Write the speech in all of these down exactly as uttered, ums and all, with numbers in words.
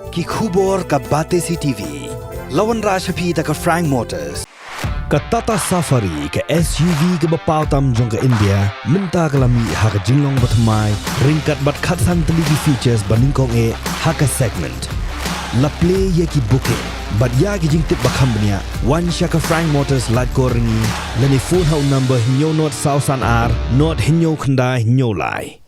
Ki khubor ka Batesi TV. La wanrah sha phi da ka Frank Motors. Ka Tata Safari, ka S U V kaba paw tam jong ka India, mynta ka la mih ha ka jinglong bathymmai, ryngkat bad khatsan tylli ki features ba nyngkong eh ha ka segment. La plie ïa ki booking bad ïa ki jingtip ba kham bniah, wan sha ka Frank Motors Laitkor Ryngi, lane phone ha u number hynñiew nod saw san ar nod hynñiew khyndai hynñiew lai.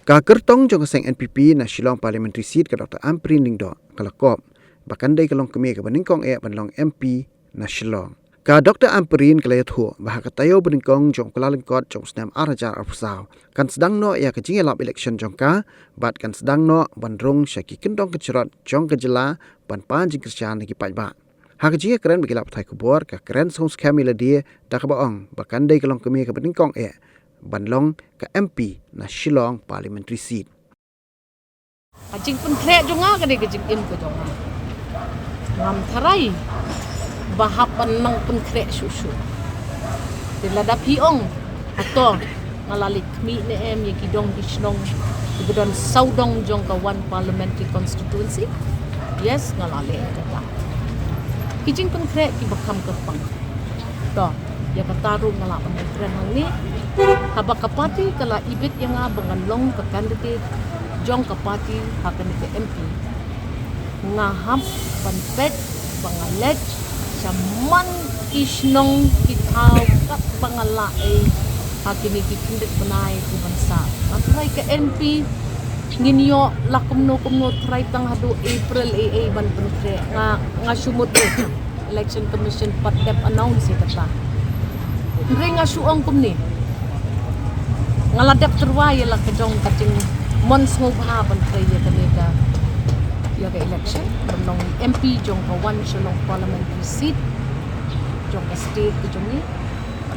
Ka kyrtong jong ka seng N P P na Shillong Parliamentary Seat, ka Doctor Ampareen Lyngdoh, ka la kop ba kan dei ka longkmie kaba nyngkong eh ban long M P na Shillong. Ka Doctor Ampareen ka la ïathuh ba ha ka taïew banyngkong jong u Kyllalyngkot jong u snem ar hajar arphew saw, kan sdang noh ïa ka jingïalap election jong ka, bad kan sdang noh ban rung sha ki kyndong kynjrot jong ka jylla ban pan jingkyrshan na ki paidbah. Ha ka jingïakren bad ki lad-pathai khubor, ka Kren Song Skhem Ialade, da kaba ong ba kan dei ka longkmie kaba nyngkong eh ban long ka M P na Shillong Parliamentary Seat. Ka jingpynkhreh jong nga ka dei ka jingim ka jong nga. Ngam tharai ba hap ban nang pynkhreh shuh shuh. Te lada phi ong, hato nga la leh khmih ne em ïa ki dong ki shnong kiba don sawdong jong ka one parliamentary constituency? Yes, nga la leh ïa kata. Ki jingpynkhreh kiba kham kyrpang. To, ïa kata ruh nga lah ban kren hangne. Haba ka party ka la ibit ïa nga ba ngan long ka candidate jong ka party ha kane ka M P, nga hap ban peit ba nga leit sha man ki shnong ki thaw katba nga lah ei ha kine ki khyndiat bnai kiban sah. Nga tharai ka M P ngin ïoh la kumno kumno tharai tang haduh April ei ei ban pynkhreh. Nga, nga shu mut ruh Election Commission pat dep announce ïa kata. Hynrei nga shu ong kumne, nga la dep tyrwa ïa la ka jong ka jingmon sngewbha ban trei ïa kane ka, ïa ka election ban long M P jong ka one Shillong Parliamentary Seat jong ka state ka jong ngi.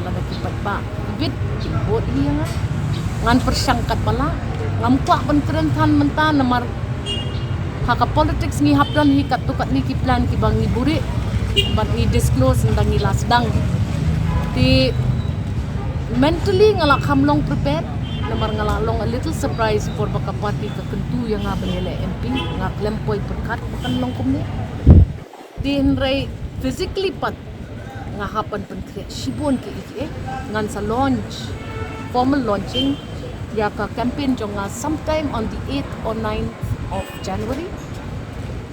Lada ki paidbah ibit, kin vote hi ïa nga. Ngan pyrshang katba lah. Ngam kwah ban kren than mynta namar ha ka politics ngi hap don hi katto katne ki plan kiba ngi buhrieh bad ngi disclose ynda ngi la sdang. Te mentally nga la kham long prepared namar nga la long a little surprised por ba ka party ka kyntu ïa nga ban ïaleh M P. Nga khlem poi pyrkhat ba kan long kumne. Te hynrei physically pat nga hap ban pynkhreh shibun kiei kiei. Ngan sa launch, formal launching ïa ka campaign jong nga sometime on the eighth or ninth of January.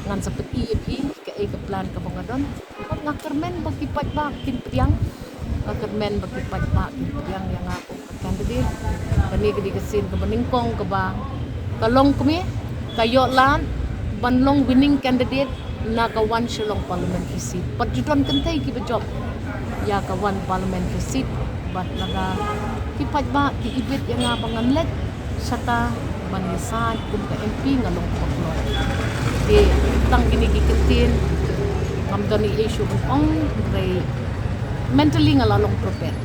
Ngan sa pyni ïa phi kaei ka plan kaba nga don. Nga kyrmen ba ki paidbah kin pdiang. Nga kyrmen ba ki paidbah kin pdiang ïa nga kum ka candidate. Kane ka dei ka sien kaba nyngkong kaba ka longkmie ka ïoh lad ban long winning candidate na ka one Shillong Parliamentary Seat. Pat ju don kynthei kiba jop ïa ka one Parliamentary Seat. Bad lada ki paidbah ki ibit ïa nga ba ngan leit shata ban ïasaid kum ka M P, nga long kaba kloi. Te tang kine ki ktien, ngam don ei ei shuh ban ong, hynrei mentally nga la long prepared.